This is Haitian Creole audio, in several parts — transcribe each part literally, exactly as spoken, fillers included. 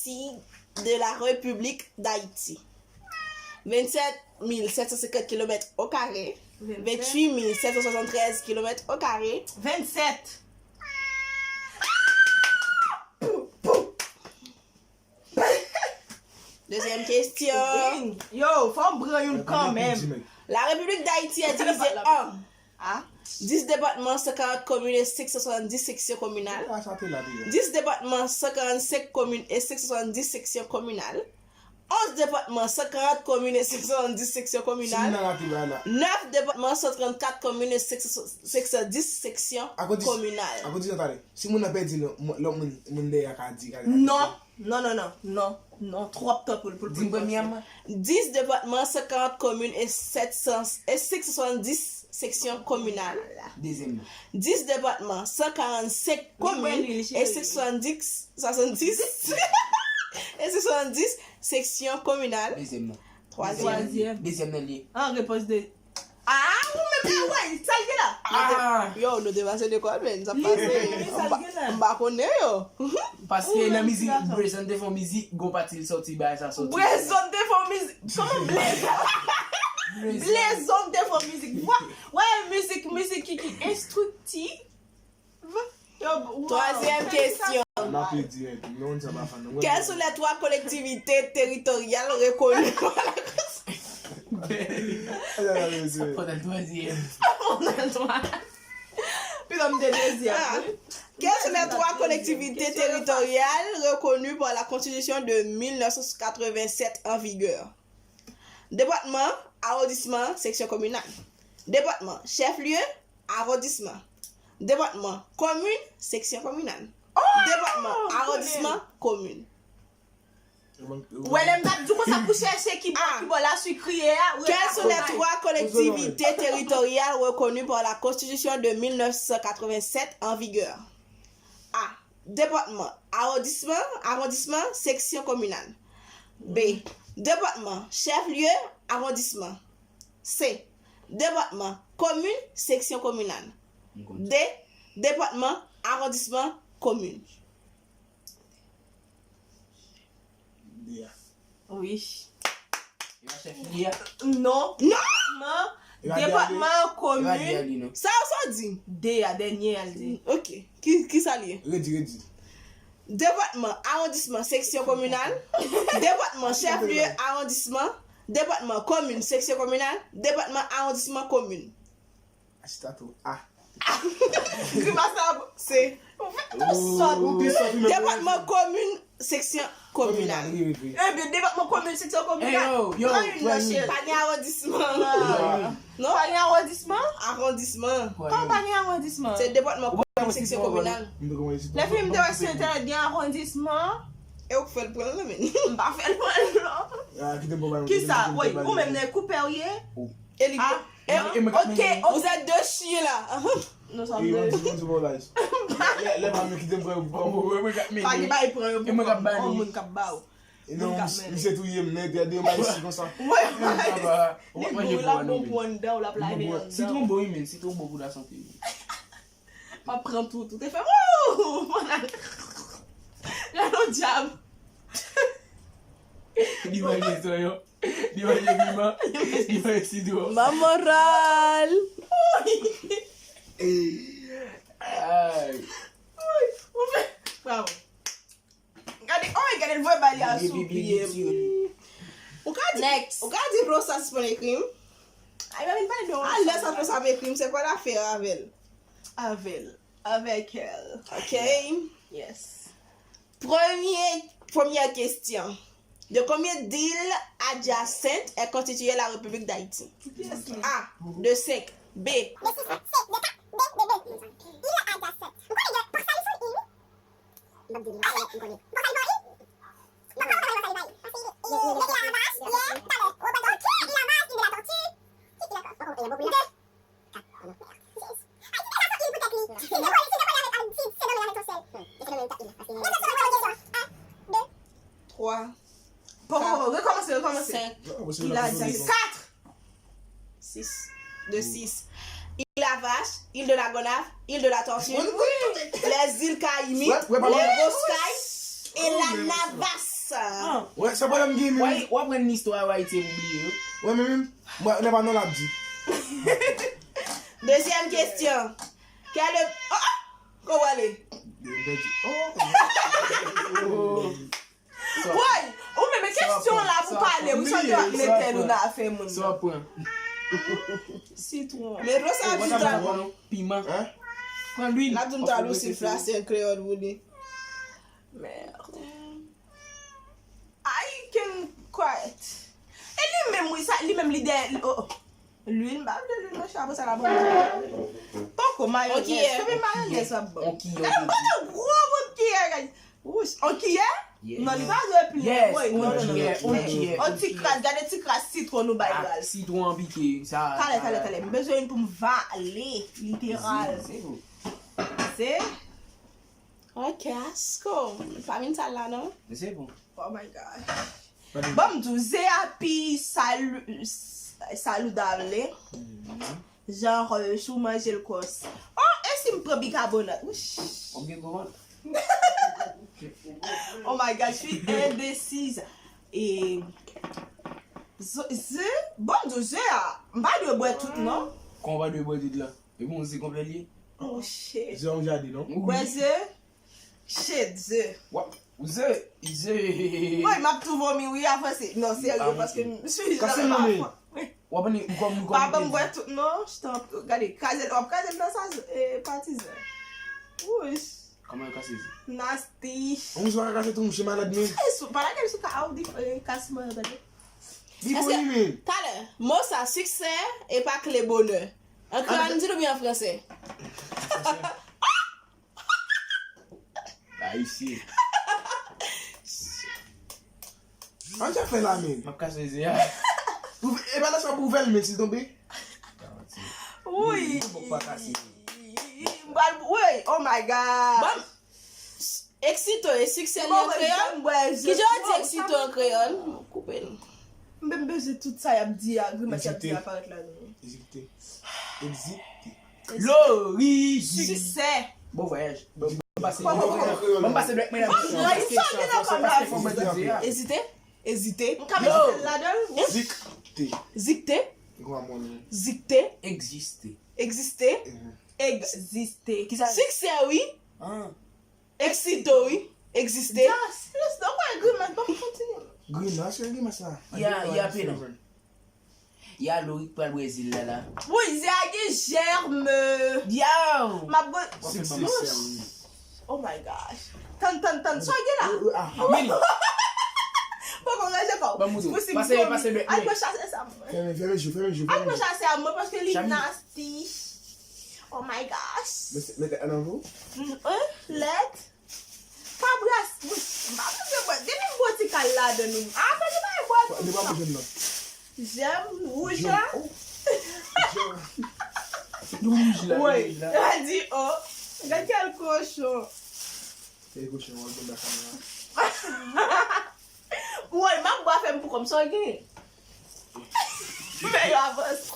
superficie de la République d'Haïti? Vingt-sept mille sept cent cinquante kilomètres au carré, vingt-huit mille sept cent soixante-treize kilomètres au carré. Vennsenk. Dezyèm kesyon. Yo, fò m pran youn kanmenm. La République d'Haïti est divisée en dix départements, cent quarante communes et cinq cent soixante-dix sections communales. Dix départements, cent quarante-cinq communes et cinq cent soixante-dix sections communales. Onze départements, cent quarante communes et cinq cent soixante-dix sections communales. Neuf départements, cent trente-quatre communes et cinq cent dix sections communales. Si moun nan pèdi, lòt moun, moun dèyè a ka di, ka di. Non, non, non, non, non, non, twòp tan pou l, pou l, pou l. Di m premyèman. Dix départements, cent quarante communes et sept cents, et cinq cent soixante-dix sections communales. Dezyèmman. Dix départements, cent quarante-cinq communes et cinq cent soixante-dix, soixante-dix, et cinq cent soixante-dix sections communales. Dezyèmman. Twazyèm. Dezyèm nan li ye. An repons de Ah, ou menm la, wè, sa l gen la? Ah! Yo, nou te pase lekòl, men sa pase. M pa konnen yo. Paske nan mizik, Brezon te fè yon mizik, gon pati l sòti, bagay sa sòti. Brezon te fè yon mizik. Kòman Brezon? Brezon te fè yon mizik. Wè, mizik, mizik ki, ki enstriktif. Twazyèm kesyon. Quelles sont les trois collectivités territoriales reconnues par la Constitution? Quelles sont les trois collectivités territoriales reconnues par la Constitution de mille neuf cent quatre-vingt-sept en vigueur? Depatman, awondisman, seksyon kominal. Depatman, chèf lye, awondisman. Depatman, komin, seksyon kominal. Depatman, awondisman, komin. Ou wè lè m t ap di w konsa pou chèche ki bò, ki bò laswit kriye a. Quelles sont les trois collectivités territoriales reconnues par la Constitution de mille neuf cent quatre-vingt-sept en vigueur? A. Depatman, awondisman, awondisman, seksyon kominal. B. Depatman, chèf lye, awondisman. C. Depatman, komin, seksyon kominal. D. Depatman, awondisman, komin. Wi. Non. Non. Depatman, komin. Sa yo sa di? D a, dènye a l di. Ok. Ki, ki sa l ye? Redi, redi. Depatman, awondisman, seksyon kominal. Depatman, chèf lye, awondisman. Depatman, komin, seksyon kominal. Depatman, awondisman, komin. Achita tou. A. Grimas la se. Ou fè tout sòt. Depatman, komin, seksyon kominal. Ebyen, depatman, komin, seksyon kominal. Pran youn nan cheri. Pa gen awondisman. Non? Pa gen awondisman? Awondisman. Kòman pa gen awondisman? Se depatman, komin, seksyon kominal. Lè fini m te wè si te gen awondisman. E ou k fè l pran l, men. M pa fè l pran l, non. Kisa? Woy, ou menm nan koupè w ye? E li. Ah, ok, ok. Vous êtes deux chiens là. Nous sommes deux. Lè pa mwen kite m pran yo pou mwen. Pa gen bay pran yo pou mwen. Yon moun k ap ba w. E non, misye touye m nèt, gade yon bay isi konsa. Li bon, l ap bon pou anndan, l ap lave anndan. Sitwon bon, wi, men sitwon bon pou lasante. M ap pran tout, tout e fè wouw. Gade yon dyab. Li manje soyon. Li manje piman. Li manje sitwon. Ma moral. Ay. Bravo. Gade, oh, gade l voye bay li a sou pye m. Ou ka di, ou ka di Flo sa sispann ekri m. Ay, pa vin pale de. A lè sa Flo sa ap ekri m, se kwa l ap fè avè l? Avè l. Avec elle. Ok. Yes. Premye, premyè kesyon. De combien d'îles adjacentes est constituée la République d'Haïti? A, de senk. B. De sis. C, de kat. D, de de. Îles adjacentes. M konnen gen Port Salut se yon île, wi. M p ap di w, m konnen. Port Salut pa yon île? M ap pale Port Salut pa yon île. Paske île, île Lavache, yè, talè. Ou konprann? Ok, île Lavache, île de la Tortue. Ki île ankò? Poko, e, bon, de. Kat. Ayiti deja se yon île pou tèt li. Li dekole, li dekole avèk Ayiti, Sendomeng avèk Sesèl. E Sendomeng kat île, paske Sendomeng kat île. Twa. Poko, poko, rekòmanse, rekòmanse. Senk. Île adjacente. Kat. Sis. De sis. Île Lavache, île de la Gonâve, île de la Tortue, les îles Caïmite, les Grosses Cayes et la Navas. Sa. Wè, sa pwoblèm gen menm. Wè, w aprann istwa yo Ayiti epi w bliye yo. Wè, men menm. Mwen, lè pa non l ap di. Dezyèm kesyon. Kèl e. Oh, oh! Kò w ale? Yo pèdi. Woy! Ou menm kesyon la pou pale, wi, sòt yo ap mete nou nan afè moun. Sa w pran? Sitwon. Metro sa ap di talè. Piman. Hein? Pran lwil. L ap di m talè ou se fransè kreyòl ou li. Merde. I can quiet. E li menm, wi, sa, li menm li dèyè. Oh, oh. Lwil, m pa vle lwil, monchè, apre sa la bon. Poko mayonèz. Epi mayonèz w ap ban m. On kiyè. Gade, m pran yon gwo bout kiyè, gade. Wouch, on kiyè? Non, li pa dwe pli. Yes, Woy, non, on non, non. kiyè, on kiyè, On ti kras, gade ti kras sitwon nou bay la. Sitwon pike, sa. Talè, talè, talè. M bezwen youn pou m vale, literal. Se bon. Se. Ok, asko. Pa vin sal la, non? Se bon. Oh my God. Bon, m di w, ze a pi salu, saludable. Genre, euh, si w manje l kòs. Oh, e si m pran bikabonat? Wouch. W ap gen gwo vant. Oh my God, je suis indécise. E ze, ze, bon, m di w, ze a, m pa dwe bwè tout, non? Kon w pa dwe bwè tout la. E bon, se konplè li ye. Oh, shit. Ze yon jaden, non? Bwè ze? Shit, ze. Wa, ze, ze. Woy, m ap tou vomi, wi, avanse. Non, serye, paske m swiv Kase jan mounen. Wi. W ap annik ou kòm ou Pa kòm. ban m bwè tout, non, je t'en prie. Gade, kraze l, w ap kraze l nan sa, e patizan. Wouch. Kòman yo kase ze? Nasty. Yon moun pa ka kase tou, mouche malad, men. E sou, pa lage l sou ka, a w di, e, kase mwen, tande. Li bon, li, men. Talè, mo sa, siksè, e pa kle bonè. An kreyòl, m di l oubyen an fransè? Ayisyen. An jan fè la, men. M ap kase ze a. Pou- E pa nan sa pou ouvè l, men, si l tonbe. Wi. Bòk pa kase. M pral, wi, oh my God. Bon, eksito e siksè li an kreyòl? Ki jan yo di eksito an kreyòl? Koupe l. M bezwen tout sa y ap di a, grimas y ap di a parèt la, non. Ezite. Ezite. Lori. Siksè. Bon vwayaj. Bon, bon pase. Bon, bon, bon, bon. Bon pase dwèt mwen la. Bon, bon, sa gen nan kòm la. Ezite. Ezite. M ka mete sèl ladan l. Zikte. Zikte. Gwa mwen. Zikte. Egziste. Egziste. Egziste. Kisa? Siksè, wi. Ah. Eksito, wi. Egziste. Yes, yes, donk, wè, grimas, bon, kontinye. Grimas, se grimas la. Ya, ya, pe non. Ya, Lorik pral bwè ze l la la. Wi, ze a gen jèm. Yow! M ap bon. Siksè. Oh my gosh. Tann, tann, tann. Sa gen la? Euh, euh, ah. Mini. Poko ranje kò. Ban m di w. Pou si Pase, m pase dwèt Al mwen. Pran chase sa mwen. Fèmen, fèmen je, fèmen je, Al fèmen Pran je. Chase a mwen paske li Chami. Nasty. Oh my gosh. Mete, mete an nan pou. Mm, eh, lèt. Pa bras. M pa bezwen bwè. Depi m bwè ti kal ladan nou. Apa nou pa bwè tout sa. Jèm wouj la. Jèm. Wouj la, Woy, wouj la. La di, oh, gad kèl kochon. Kèl kochon, wè, gade kamera. Woy, m ap bwè fè m pou kò m, sa w gen. Men yo avanse.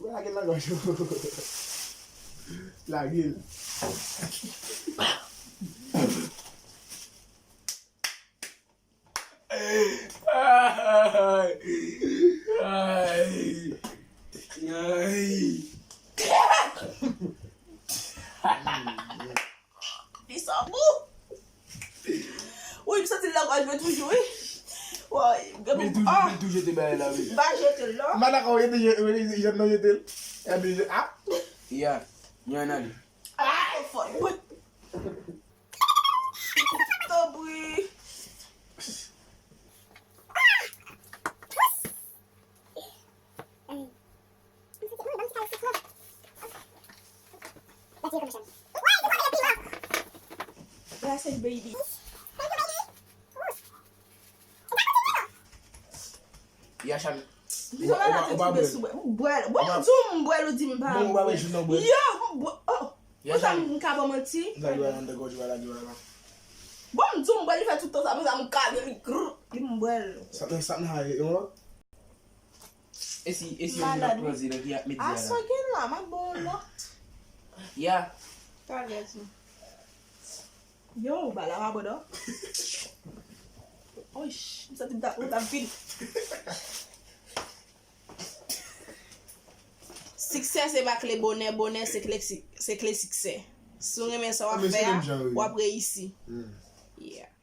Ou lage l nan gòj ou. Lage l. Ay, ay, ay. Li sò Abou! Wi, m santi l nan gòj mwen toujou, wi. Woy, gen pou, ah, m tou jete bagay la, wi. M pa jete l, non. M pa dakò, jete, jete, jete, jete, non, jete l. Epi, ah! Yeah, y en a li. Ah, fò, wi. Tanpri. Blessed baby. Yachan. Ou pa, ou pa, ou pa bwè l. M bwè l. Bon, m di w m bwè l, ou di m pa bwè l. Bon, ou pa bwè l, non, bwè l. Yo, m bwè, oh. Konsa m ka ba w manti? Lage bagay anndan gòj ou pa lage bagay la. Bon, m di w m bwè l, li fè tout tan sa, konsa m kaze li, grr, li m bwè l. Sa, sa nan ale, yon lòt? E si, e si yon moun ap pran zen nan ki ap met zen la? Aswè gen la, m ap ba w yon lòt. Ya. Talè tou. Yo, bagay la pa bon non. Oy, m santi m t ap, m t ap vin. Siksè se pa kle bonè, bonè se kle si-, se kle siksè. Si w renmen sa w ap fè a, w ap reyisi. Yeah.